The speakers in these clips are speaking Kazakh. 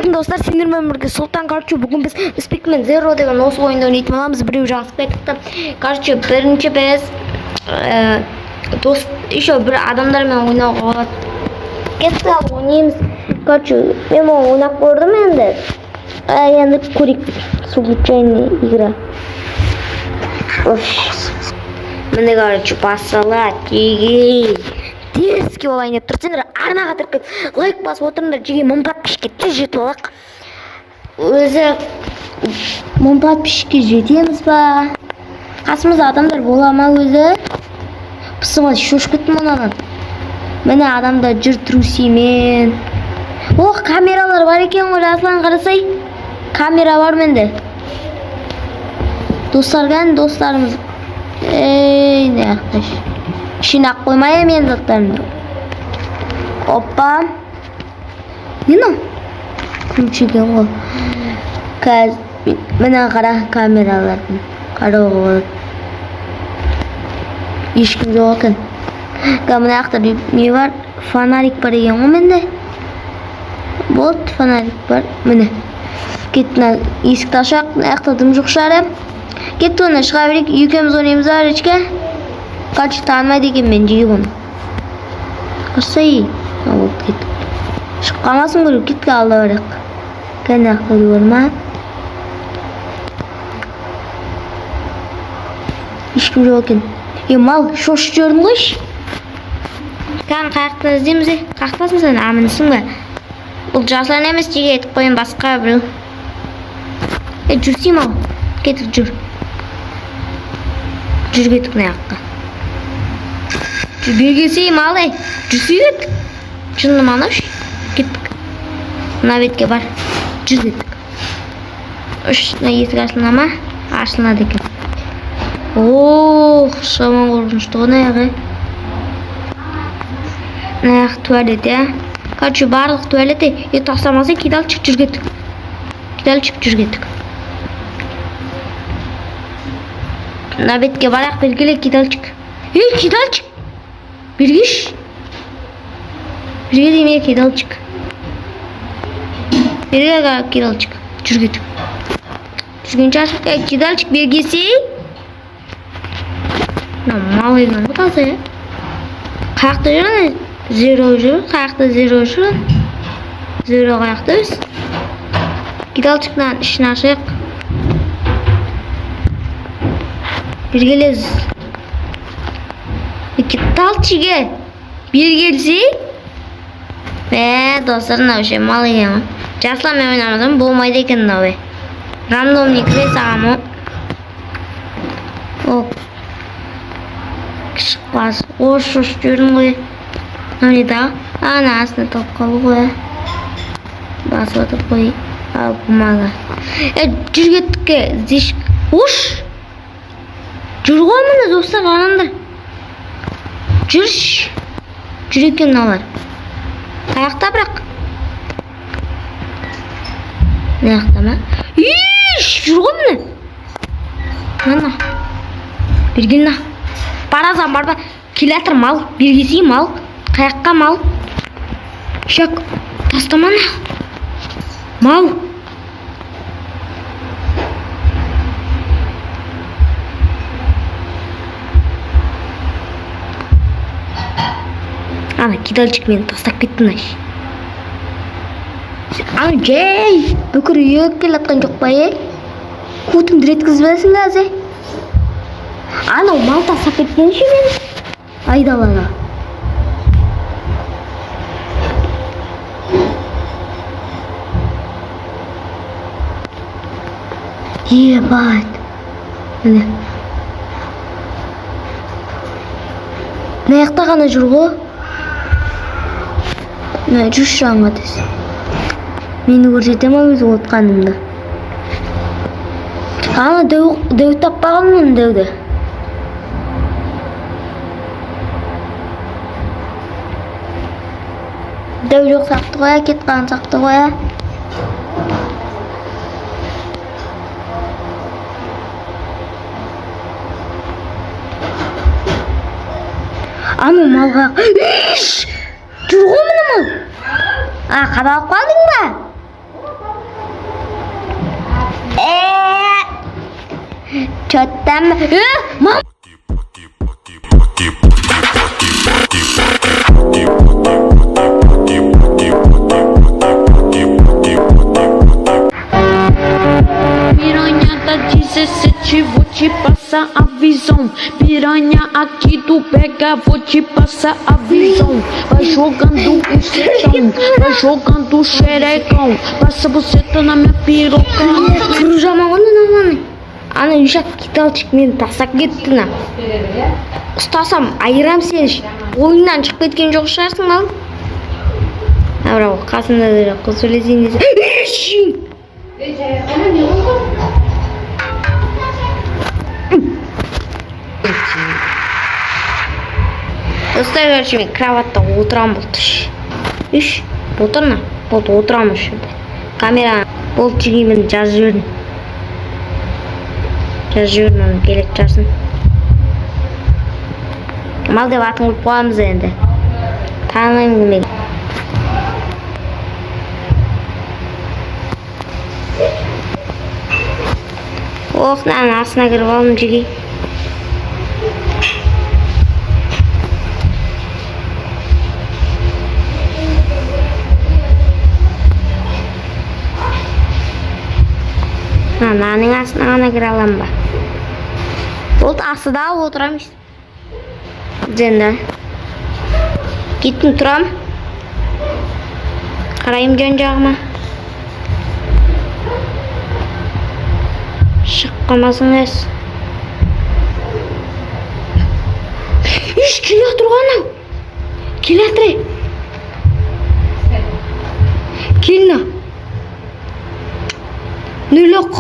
Ассалаумағалейкум, достар, сендермен бірге Сұлтан. Короче, бүгін біз Спикмен Zero деген осы ойынды ойнайтын боламыз. Біреу жазып кетті. Короче, бірінші біз дос еще бір адамдармен ойнауға болады. Кеттік, ал ойнаймыз. Короче, мен оны ойнап көрдім енді. Енді көрейік. Случайная игра. Оф. Міне, короче, басылады. Егей. Дерзкий болайын деп тұр. Сендер арнаға тіркеліп, лайк басып отырыңдар. Жеге 1000 подписчикке тез жетіп алайық. Өзі 1000 подписчикке жетеміз ба? Қасымызда адамдар бола ма өзі? Пысыма, шошып кеттім мынадан. Міне, адамдар жүр трусимен. О, камералар бар екен ғой, Жаслан, қарасай. Камера бар менде. Достар, кәні достарымыз. Ей, не жақта. Ішіне ақ қоймай мен заттарымды. Опа. Не мынау? Ключ екен ғой. Қазір міне, қара, камералардың қарауға болады. Ешкім жоқ екен. Қазір мына жақта не бар? Фонарик бар екен ғой менде. Болды, фонарик бар. Міне. Кет, мына есікті ашайық. Мына жақта дым жоқ шығар, иә. Кетті, оны шыға берейік. Екеуміз ойнаймыз ба, Речка? Короче, танымайды екен мен жеге бұны. Қарасай. Болды, кеттік. Шығып қалмасын көріп, кеттік, алда барайық. Кәне, жақта бар ма? Ешкім жоқ екен. Е, мал, шошып жібердің қойшы. Кәне, қаяқтан іздейміз, е? Қаяқтасың сен? А, мінісің бе? Бұл Жаслан емес, жеге айтып қояйын, басқа біреу. Е, жүрсей, мал. Кеттік, жүр. Жүр, кеттік мына жаққа. Жүр, бері келсей, мал, ей. Жүрсей, кеттік. Жынды ма анау? Кеттік. Мына бетке бар. Жүр, кеттік. Үш, мына есік ашылына ма? Ашылады екен. Ох, жаман қорқынышты ғой мына жағы. Мына жақ туалет, иә. Короче, барлық туалет, е, тастамаса, кидальчик, жүр, кеттік. Кидальчик, жүр, кеттік. Мына бетке барайық, бері келе, кидальчик. Ей, кидальчик. Бері келші. Бері кел деймін, кидальчик. Бері кел, кидальчик. Жүр, кеттік. Жүргенше ашық, ей, кидальчик, бері келсей. Мына мал екен ғой таза, иә. Қаяқта жүр ана? Зеро жүр. Қаяқта Зеро жүр? Зеро қаяқта өзі? Кидальчик, мынаның ішін ашайық. Бері келез. Кидальчик, е. Бері келсей. Мә, достар, мынау ше мал екен ғой. Жасланмен ойнамасам болмайды екен мынау, е. Рандомный кіре саламын ғой. О, шықпас. О, шошып жібердім ғой. Мынау не тағы? Ана астына тауып қалды ғой. Басып отырып қой. Ал, бумага. Е, жүр, кеттік, е. Здесь. Ош! Жүр ғой міне, достар, қараңдар. Жүрші. Жүр екен мыналар. Қаяқта бірақ? Мына жақта ма? Иш, жүр ғой міне. Мына. Бері кел, мына. Барасам, барма. Келе жатыр мал. Бері келсей, мал. Қаяққа, мал? Шак, тастама на. Мал. Ана кидальчик мені тастап кетті мына. Ана жей, бүкір үйге келе жатқан жоқ па, е? Көтіңді реткізбесің қазір. Анау мал тастап кеткен ше мені. Айдалада. Ебать. Міне. Мына жақта ғана жүр ғой. Мына жүрші жаңа тез. Мені көрсете ма өзі отқанымды? Ана дәу, дәу таппағанмын дәуді. Дәу жоқ сияқты ғой, кетіп қалған сияқты ғой. Анау малға. Иш! Жүр ғой міне мал. А, қадалып қалдың ба? Че там? Мам! Piranha da 17, vou te passar a visão. Piranha aqui do pega, vou te passar a visão. Vai jogando o setão, vai jogando o xerecão. Passa buceta na minha piroca. Кіру жаман ғой мынаны. Ана ешак киталчик мені тастап кетті на. Ұстасам айырам сені. Ойыннан шығып кеткен жоқ шығарсың мал. А бірақ қасында да жоқ қыз сөйлесейін десе. Ешің! Достар, короче, мен кроватта отырамын болды. Үш, отыр на. Болды, отырамын осы жерде. Камера болды, жігеймін, жазып жібердім. Жазып жібердім, оны келеді жазсын. Мал деп атын қойып қоямыз енді. Танымаймын кім екенін. Ох, мынаның астына кіріп алдым, жігей. Мына нанның астына ғана кіре аламын ба? Болды, астыда отырамын. Енді. Кеттім, тұрам. Қараймын жан жағыма. Шығып қалмасын әс. Иш, келе жатыр ғой анау. Келе жатыр, ей. Кел на. Нөлөк.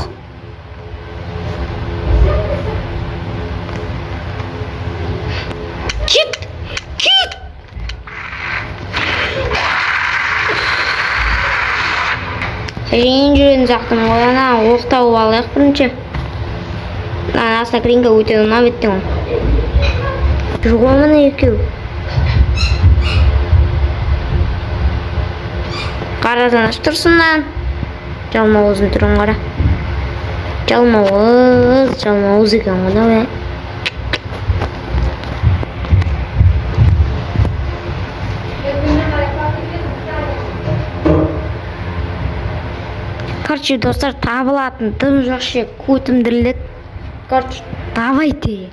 Кет! Кет! Жеңін жүретін сияқтымын ғой, ана оқ тауып алайық бірінші. Мынаның астына кірейін, өте ұнап еттің ғой. Жүр ғой міне екеу. Қарасаңшы тұрсыннан. Жалмауыздың түрін қара. Жалмауыз, жалмауыз екен ғой мынау, ә. Короче, достар, табылатын дым жоқ ше, көтім дірілдеді. Короче, давайте.